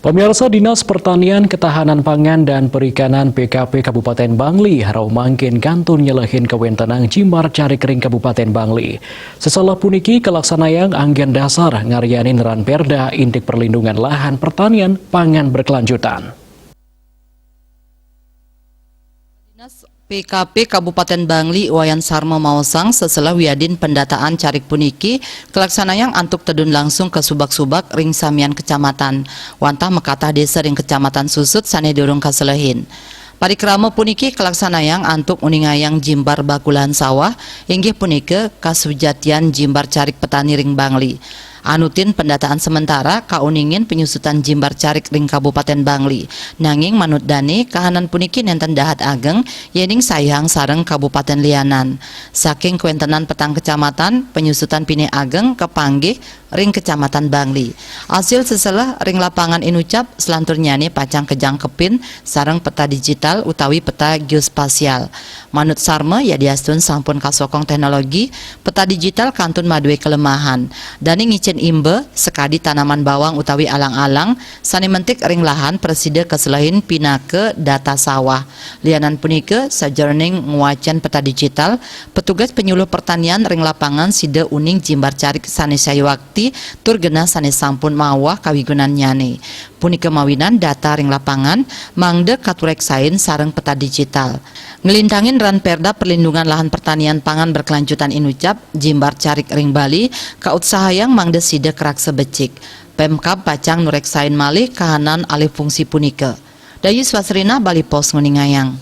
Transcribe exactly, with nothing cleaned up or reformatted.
Pemirsa, Dinas Pertanian, Ketahanan Pangan, dan Perikanan P K P Kabupaten Bangli rauh mangkin kantun nyelehin kawéntenan jimbar carik ring Kabupaten Bangli. Seseleh puniki kalaksanayang anggén dasar ngaryanin Ranperda indik perlindungan lahan pertanian pangan berkelanjutan. Dinas P K P Kabupaten Bangli, Wayan Sarma maosang, seseleh wiadin pendataan carik puniki kalaksanayang antuk tedun langsung ka subak-subak ring samian kecamatan, wantah makatah désa ring Kecamatan Susut sané durung kaselehin. Parikrama puniki kalaksanayang antuk nguningayang jimbar bakulahan sawah, inggih punika kasujatian jimbar carik petani ring Bangli. Anutin pendataan sementara kauningin penyusutan jimbar carik ring Kabupaten Bangli. Nanging manut dané, kahanan puniki nénten dahat ageng, yéning saihang sareng kabupaten lianan. Saking kawéntenan petang kecamatan, penyusutan pinih ageng kapanggih ring Kecamatan Bangli. Asil seseleh ring lapangan inucap, selanturnyané pacang kajangkepin sareng peta digital utawi peta geospasial. Manut Sarma, yadiastun sampun kasokong teknologi, peta digital kantun madué kelemahan. Dané ngicén imba, sakadi tanaman bawang utawi alang-alang, sané mentik ring lahan prasida kaselehin pinaka data sawah. Lianan punika, sajeroning ngwacén peta digital, petugas penyuluh pertanian ring lapangan sida uning jimbar carik sané sayuwakti tur genah sané sampun mawah kawigunannyané. Punika mawinan data ring lapangan mangda katureksain sareng peta digital. Nglintangin Ranperda Perlindungan Lahan Pertanian Pangan Berkelanjutan inucap, jimbar carik ring Bali kautsahayang mangda sida karaksa becik. Pemkab pacang nureksain malih kahanan alih fungsi punika. Dayus Wasrina, Bali Post, nguningayang.